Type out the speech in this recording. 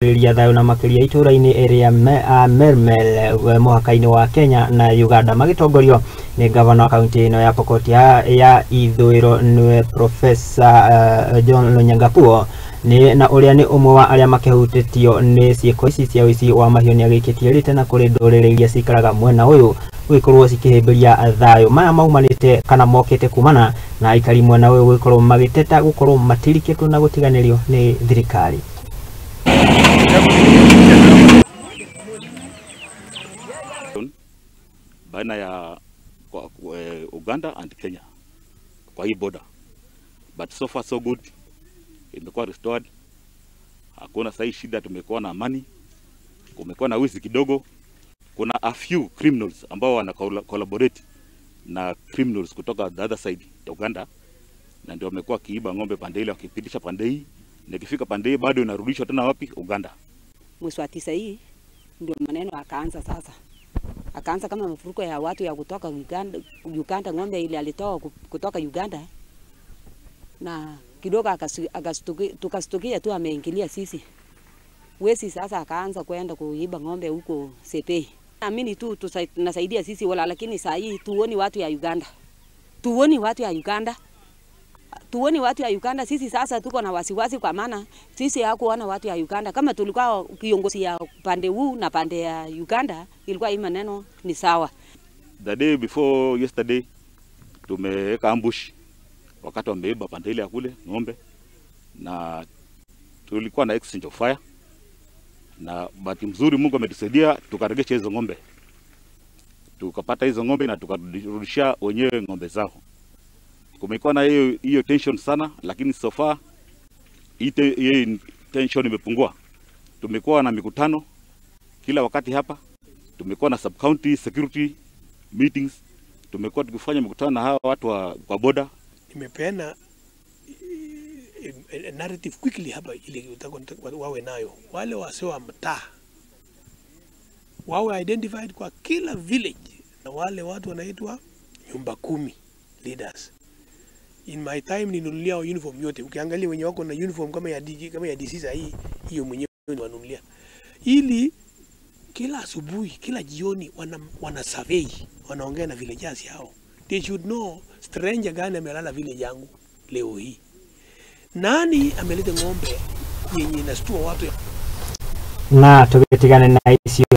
Gũcokereria thayũ na makĩria itũra-inĩ rĩa Mermel mũhaka-inĩ wa Kenya na Uganda magĩtongorio nĩ gavana wa kaunti ĩno ya Pokot ya Ithũĩro nĩwe Professor John Lonyangapuo nĩ na ũrĩa nĩ ũmwe wa arĩa makĩhutĩtio nĩ ciĩko ici cia ũici wa mahiũ nĩ agĩikĩtie rĩte na kũrĩ ndũrĩrĩ iria cikaraga mwena ũyũ gũgĩkorwo cikĩhĩmbĩria thayũ. Maya maumanĩte kana mokĩte kumana na aikari mwena ũyũ gũgĩkorwo magĩteta gũkorwo matirikĩtwo na gũtiganĩrio nĩ thirikari. Baina ya Uganda and Kenya kwa hii border, but so far so good, imekuwa restored. Hakuna sahi shida, tumekuwa na amani. Kumekuwa na wizi kidogo, kuna a few criminals ambao wana collaborate na criminals kutoka the other side ya Uganda, na ndio wamekuwa kiiba ng'ombe pande ile wakipitisha pande hii, na ikifika pande hii bado inarudishwa tena wapi? Uganda. Mwezi wa 9 hii ndio maneno akaanza sasa. Akaanza kama mfuruko ya watu ya kutoka Uganda, ng'ombe ile alitoa kutoka Uganda, na kidogo tukastukia tu ameingilia sisi. Wesi sasa akaanza kwenda kuiba ng'ombe huko Sepei. Naamini tu tunasaidia sisi wala, lakini saa hii tuoni watu ya Uganda. Tuoni watu ya Uganda. Tuoni watu ya Uganda. Sisi sasa tuko na wasiwasi kwa maana sisi hakuona watu ya Uganda. Kama tulikuwa kiongozi ya pande huu na pande ya Uganda, ilikuwa hii maneno ni sawa. The day before yesterday tumeweka ambush wakati wameiba pande ile ya kule ng'ombe, na tulikuwa na exchange of fire, na bahati mzuri Mungu ametusaidia tukaregesha hizo ng'ombe. Tukapata hizo ng'ombe na tukarudisha wenyewe ng'ombe zao. Kumekuwa na hiyo tension sana, lakini so far hiyo tension imepungua. Tumekuwa na mikutano kila wakati hapa, tumekuwa na sub county security meetings, tumekuwa tukifanya mikutano na hawa watu wa border. Nimepeana narrative quickly hapa ili wawe nayo. Wale wasio wa mtaa wawe identified kwa kila village, na wale watu wanaitwa nyumba 10 leaders. In my time ninunulia uniform yote. Ukiangalia wenye wako na uniform kama ya DG, kama ya DC hii, hiyo mwenyewe wanunulia. Ili kila asubuhi, kila jioni wana survey, wanaongea na villagers yao. They should know stranger gani amelala village yangu leo hii. Nani ameleta ng'ombe yenye inastua watu. Na tugetigane na icio.